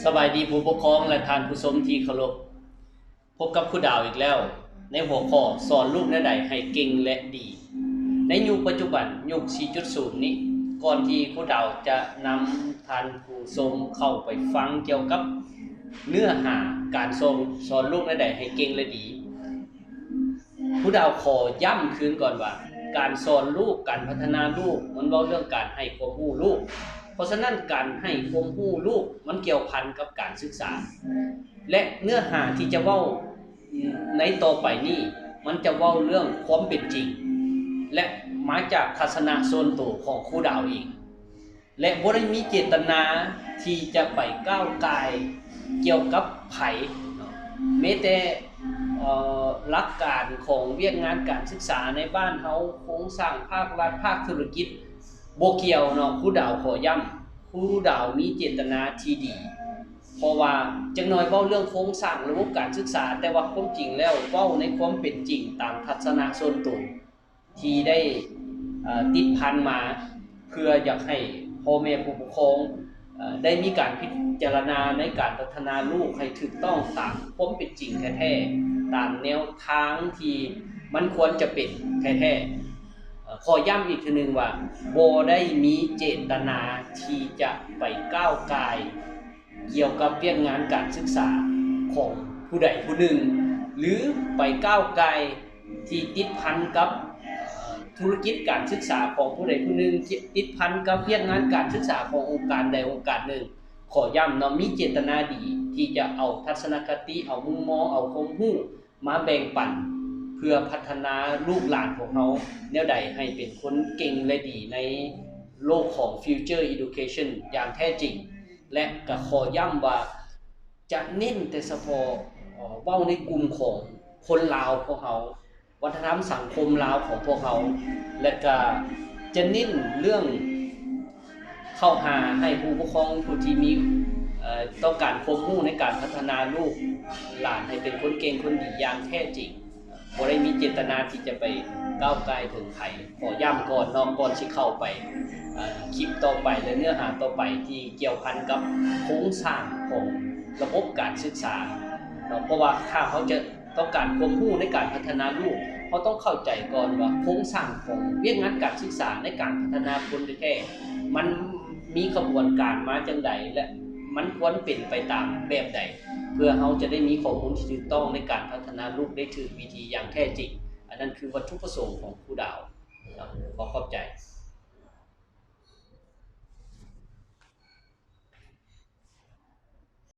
ສະບາຍດີຜູ້ປົກຄອງ ແລະ ທ່ານຜູ້ຊົມທີ່ເຄົາລົບ. ພົບກັບຄູດາວອີກແລ້ວ ໃນຫົວຂໍ້ສອນລູກແນວໃດໃຫ້ເກັ່ງ ແລະ ດີ. ໃນຍຸກປັດຈຸບັນ ຍຸກສີ່ຈຸດສູນນີ້, ກ່ອນທີ່ຄູດາວຈະນຳທ່ານຜູ້ຊົມເຂົ້າໄປຟັງກ່ຽວກັບເນື້ອຫາການສອນ, ສອນລູກແນວໃດໃຫ້ເກັ່ງ ແລະ ດີ, ຄູດາວຂໍຢ້ຳຄືນກ່ອນວ່າ ການສອນລູກ, ການພັດທະນາລູກ ມັນເວົ້າເລື່ອງການໃຫ້ຄວາມຮູ້ລູກ. ເພາະສະນັ້ນ ການໃຫ້ຄວາມຮູ້ລູກ ມັນກ່ຽວພັນກັບການສຶກສາ ແລະ ເນື້ອຫາທີ່ຈະເວົ້າໃນຕໍ່ໄປນີ້ ມັນຈະເວົ້າເລື່ອງຄວາມເປັນຈິງ ແລະ ມາຈາກທັດສະນະສ່ວນໂຕຂອງຄູດາວເອງ ແລະ ບໍ່ໄດ້ມີເຈດຕະນາທີ່ຈະໄປກ້າວກ່າຍກ່ຽວກັບໃຜເນາະ, ແມ້ແຕ່ ເອີ ຫຼັກການຂອງວຽກງານການສຶກສາໃນບ້ານເຮົາ, ໂຄງສ້າງພາກລັດ, ພາກທຸລະກິດ ບໍ່ກ່ຽວເນາະ. ຄູດາວຂໍຢ້ຳ, ຄູດາວມີເຈດຕະນາທີ່ດີ ເພາະວ່າຈັກໜ່ອຍເວົ້າເລື່ອງໂຄງສ້າງລະບົບການສຶກສາ, ແຕ່ວ່າຄວາມຈິງແລ້ວເວົ້າໃນຄວາມເປັນຈິງຕາມທັດສະນະສ່ວນໂຕທີ່ໄດ້ ເອີ ຕິດພັນມາ, ເພື່ອຢາກໃຫ້ພໍ່ແມ່ຜູ້ປົກຄອງ ເອີ ໄດ້ມີການພິຈາລະນາໃນການພັດທະນາລູກໃຫ້ຖືກຕ້ອງຕາມຄວາມເປັນຈິງແທ້ໆ, ຕາມແນວທາງທີ່ມັນຄວນຈະເປັນແທ້ໆ. ເອີ ຂໍຢ້ຳອີກເທື່ອໜຶ່ງວ່າ ບໍ່ໄດ້ມີເຈດຕະນາທີ່ຈະໄປກ້າວກ່າຍກ່ຽວກັບວຽກງານການສຶກສາຂອງຜູ້ໃດຜູ້ໜຶ່ງ ຫຼື ໄປກ້າວກ່າຍທີ່ຕິດພັນກັບ ເອີ ທຸລະກິດການສຶກສາຂອງຜູ້ໃດຜູ້ໜຶ່ງ, ຕິດພັນກັບວຽກງານການສຶກສາຂອງອົງການໃດອົງການໜຶ່ງ. ຂໍຢ້ຳເນາະ, ມີເຈດຕະນາດີທີ່ຈະເອົາທັດສະນະຄະຕິ, ເອົາມຸມມອງ, ເອົາຄວາມຮູ້ ມາແບ່ງປັນ ເພື່ອພັດທະນາລູກຫຼານຂອງເຮົາແນວໃດໃຫ້ເປັນຄົນເກັ່ງ ແລະ ດີໃນໂລກຂອງ Future Education ຢ່າງແທ້ຈິງ. ແລະ ກໍຂໍຢ້ຳວ່າ ຈະເນັ້ນແຕ່ສະເພາະ ເອີ ເວົ້າໃນກຸ່ມຂອງຄົນລາວພວກເຮົາ, ວັດທະນະທຳສັງຄົມລາວຂອງພວກເຮົາ ແລະ ກະຈະເນັ້ນເລື່ອງເຂົ້າຫາໃຫ້ຜູ້ປົກຄອງຜູ້ທີ່ມີ ເອີ ຕ້ອງການຄວາມຮູ້ໃນການພັດທະນາລູກຫຼານໃຫ້ເປັນຄົນເກັ່ງຄົນດີຢ່າງແທ້ຈິງ. ບໍ່ໄດ້ມີເຈດຕະນາທີ່ຈະໄປກ້າວກ່າຍເຖິງໃຜ. ຂໍຢ້ຳກ່ອນເນາະ, ກ່ອນຊິເຂົ້າໄປ ເອີ ຄລິບຕໍ່ໄປ ແລະ ເນື້ອຫາຕໍ່ໄປທີ່ກ່ຽວພັນກັບໂຄງສ້າງຂອງລະບົບການສຶກສາເນາະ, ເພາະວ່າຖ້າເຮົາຈະ ຕ້ອງການຄວາມຮູ້ໃນການພັດທະນາລູກ, ເຮົາຕ້ອງເຂົ້າໃຈກ່ອນວ່າໂຄງສ້າງຂອງວຽກງານການສຶກສາໃນການພັດທະນາຄົນແທ້ໆ ມັນມີຂະບວນການມາຈັ່ງໃດ ແລະ ມັນຄວນເປັນໄປຕາມແບບໃດ, ເພື່ອເຮົາຈະໄດ້ມີຂໍ້ມູນທີ່ຖືກຕ້ອງໃນການພັດທະນາລູກໄດ້ຖືກວິທີຢ່າງແທ້ຈິງ. ອັນນັ້ນຄືວັດຖຸປະສົງຂອງຄູດາວ. ຂໍຂອບໃຈ.